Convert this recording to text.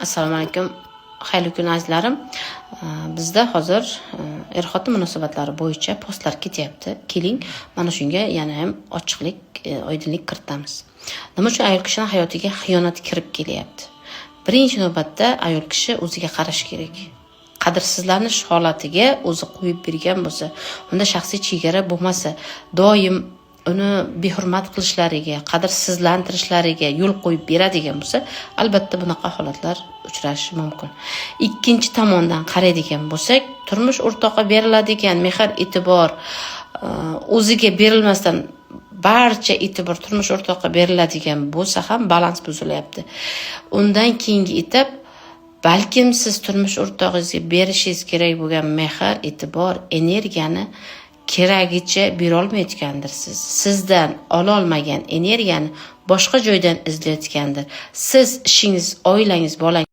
Assalomu alaykum, xayrli kun, azizlarim. Bizda hozir er xotin munosabatlari bo'yicha postlar ketyapti. Keling, mana shunga yana ham ochiqlik, oydinlik kiritamiz. Nima uchun ayol kishini hayotiga xiyonat kirib kelyapti? Birinchi navbatda ayol kishi o'ziga qarashi kerak. Qadrsizlanish holatiga o'zi qo'yib bergan bo'lsa, unda shaxsiy chegara bo'lmasa, doim uni behurmat qilishlariga, qadrsizlantirishlariga yo'l qo'yib beradigan bo'lsa, albatta bunaqa holatlar uchrashi mumkin. Ikkinchi tomondan qaraydigan bo'lsak, turmush o'rtoqqa beriladigan mehr e'tibor o'ziga berilmasdan, barcha e'tibor turmush o'rtoqqa beriladigan bo'lsa ham, balans buzilyapti. Undan keyingi etap, balkim siz turmush o'rtog'ingizga berishingiz kerak bo'lgan mehr, e'tibor, energiyani keragicha berolmayotgandirsiz. Sizdan ololmagan energiyani boshqa joydan izlayotgandir. Siz ishingiz, oilangiz, bolangiz